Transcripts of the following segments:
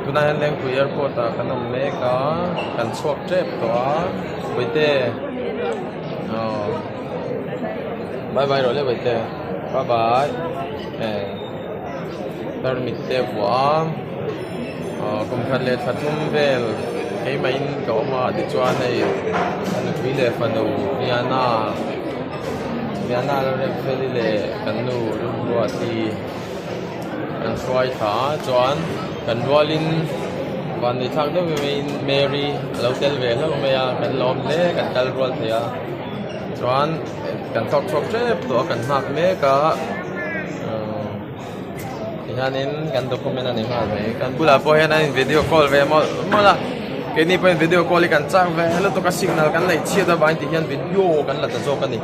Tunah hian Lengpui airport ah kan awm mek a kan chhuak tep tawh a Bawihte aw bye bye rawh le Bawihte bye bye eh tarmit te a vuah a aw kum khat leh thla thum vel keimah in ka awm a tichuan hei nupui leh fanu Riana Riana Lalremfeli leh kan nu Rinruati. Kan hruai thla a chuan kan rualin van ni thlak deuh maiin Mary a lo tel ve hlauh mai a kan lawm hle kan kal rual thei a chuan kan thawk chhuak tep tawh a kan nghak mek a umm tihianin kan document a ni nghal mai kan bulah pawh hian a in video call ve mawlh mawlh a keini pawhin video call hi kan chak ve lutuk a signal kan neih chhiat avangin tihian video kan la ta zawk a ni.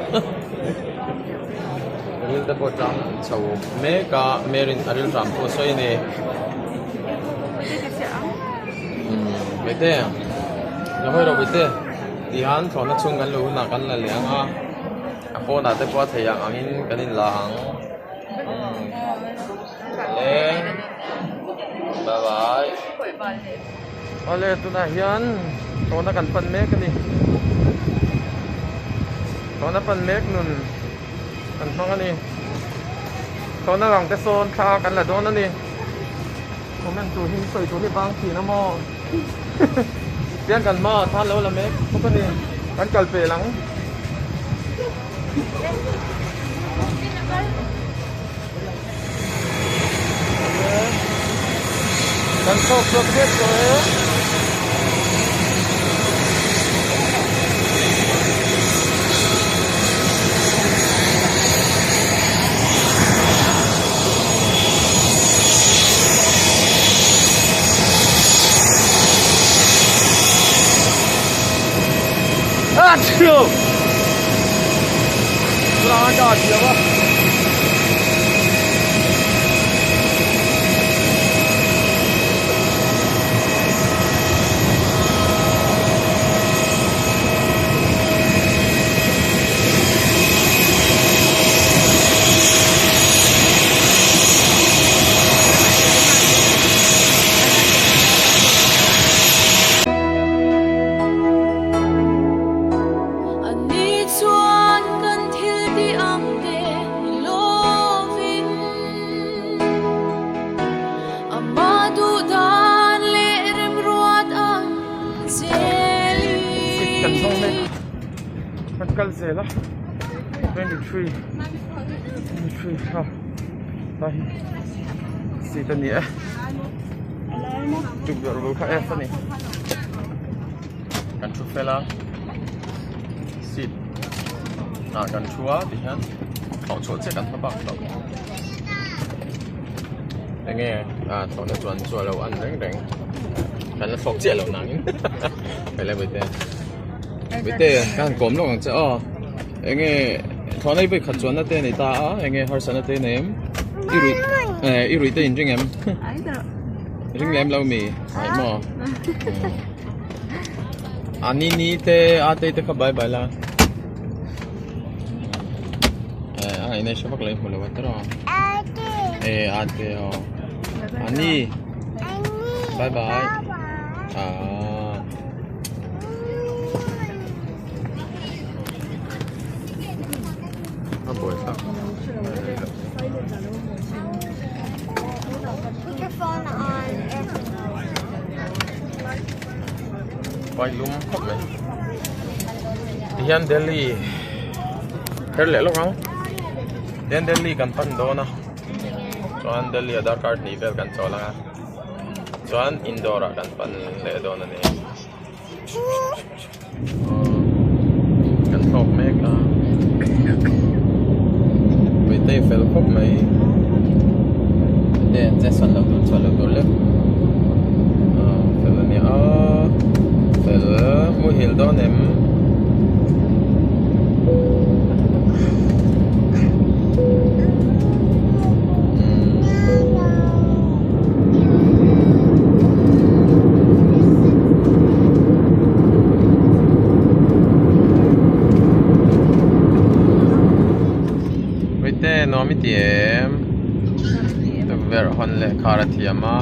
Ril te pawh tlang chho mek a Mary'n a ril hram pawh a sawi a ni umm Bete lo hawi rawh Bete ti hian thlawhna chhung kan luh hunah kan la leh ang a a pawnah te pawh a theih ang angin kan inla ang umm le bye bye awle tunah hian thlawhna kan pan mek a ni thlawhna pan mek nun. Kan hmang a ni. Thlawhna lang te sawn thla kan la dawn a ni. Comment tur hi sawi tur hi bang thin a maw. Tian kan hma ah khan lo la mek bawk a ni. Kan kal pel ang. Kan chhawk chhuak tep tawh e. Achoo! Kan zawng mek kan kal zel a 23 23 ha ta hi seat a ni e tukverh bul kha F a ni kan thu fel a seat ah kan thu a tihian thlawh chhuah chiah kan hma bak tawh enge ah thlawhna chuan chu alo an reng reng kan la thlawk chiah lo nangin hei le Bawihte Bawihte ka han kawm lawk ang che aw enge thlawhna i vawikhat chuanna te a ni ta a enge harsatna te nei em i ruih eh i ruih te in ring em ring lem lo mi aih maw. A ni ni te a te te kha bye bye la eh a inei hre vak lo i hmu lo a tawrh a eh a te aw a ni bye bye ah a buai thlak Put your phone on airplane mode. Vai lum khawp mai tihian Delhi her leh lawk ang tihian Delhi kan pan dawn a chuan Delhi ah darkar hnih vel kan chawl ang a chuan Indore ah kan pan leh dawn a ni kan thlawk mek a Puitei fel khawp mai Puitei an che sawn loh tur chhuah loh tur lek fel a nia fel muhil dawn em. Vaite nuam i ti em? Tukverh hawn leh khar a thiam a.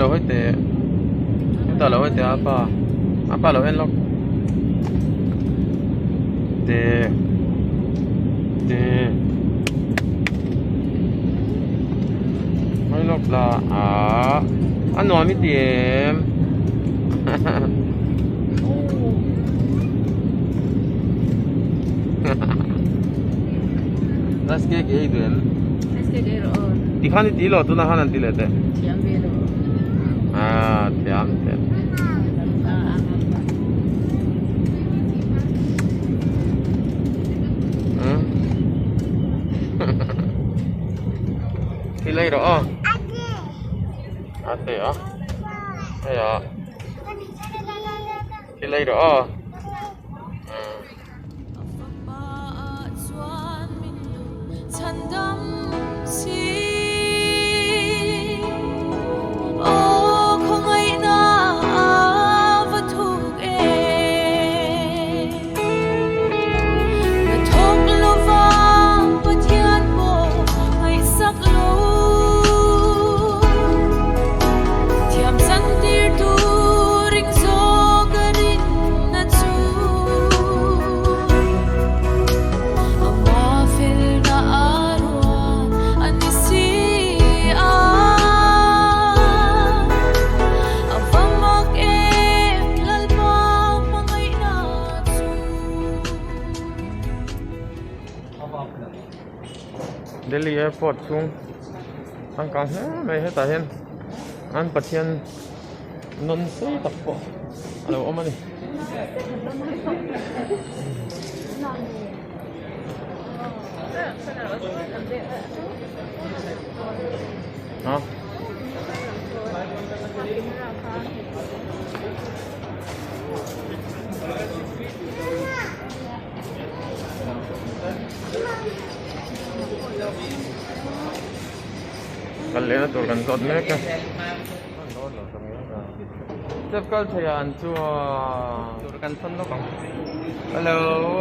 lo hawi teh hetah lo hawi teh a pa a pa lo en lawk teh teh hawi lawk la ah a nuam i ti em Rice cake ei duh em? Rice cake ei rawh aw. Tikhan i ti lo tunah khan an ti leh teh. Thiam ve lo. Ah, thiam thiam. Hmm. Thil ei rawh aw. A te a. Hei a. Thil ei rawh aw. Hmm. Delhi airport chhung changkang hle mai hetah hian an pathian nawn sei tak pawh a lo awm a ni. Kal lehna tur kan zawt mek a. Step kal thei ah an chuan tur kan thawn lawk ang. Hello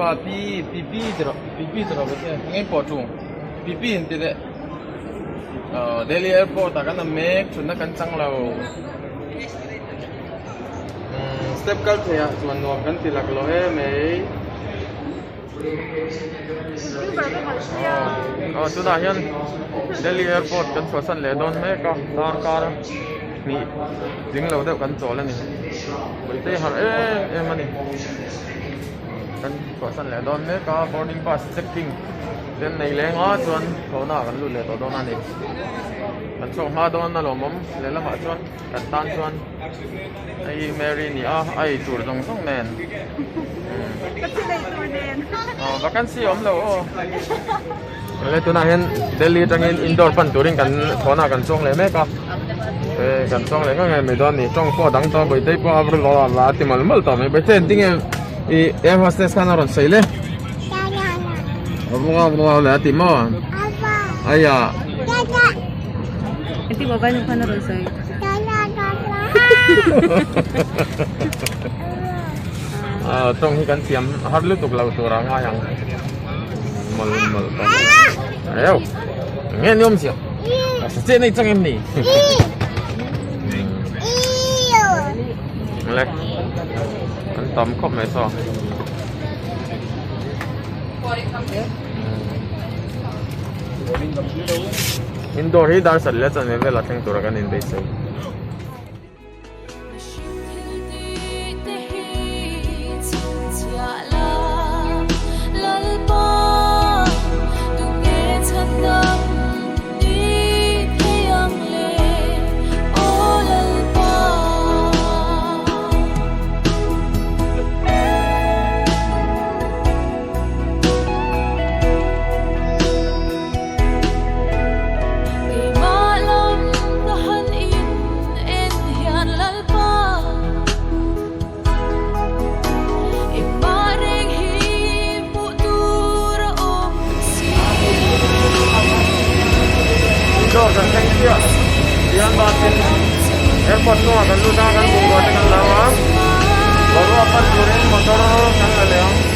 a pi pi pi ti rawh pi pi ti rawh bete nge pawh ṭung pi pi in ti leh aw Delhi airport ah kan awm mek thutna kan chang lo umm step kal thei ah chuan nuam kan ti lak lo em mai. Aw tunah hian Delhi airport kan chhuahsan leh dawn mek a darkar hnih tling lo deuh kan chawl a ni Puitei harh em em a ni kan chhuahsan leh dawn mek a boarding pass checking te an nei leng a chuan thlawhna ah kan lut leh tawh dawn a ni kan chhuak hma dawn a lawmawm lehlamah chuan kan tan chuan. Hei Mary ni a, a ei tur zawng zawng nen. Ka thil ei tur nen. Aw vacancy awm lo aw. Le tunah hian Delhi atangin Indore pan turin kan thawnah kan chuang leh mek a. E kan chuang leh ngang em mai dawn a ni. Tawng pawh a dang tawh a, Bawihtei pawh a la a ti malh malh tawh mai. Bawihtei engtin nge i air hostess khan a rawn sawi le? A ti maw? Aiya. Engtin mobile khan a rawn sawi? Ah tawng hi kan thiam har lutuk lo tur a ngai ang mawlh mawlh tawh reu nge ni awm sia a che nei chang em ni le an tam khawp mai saw Indoor hi dar sat leh chanve vel a thleng tura kan inbeisei. Dawr kan thleng chiah tihian bus in airport chungah kan lut a kan bungrua te kan lo a boruak pan turin motor kan la leh ang.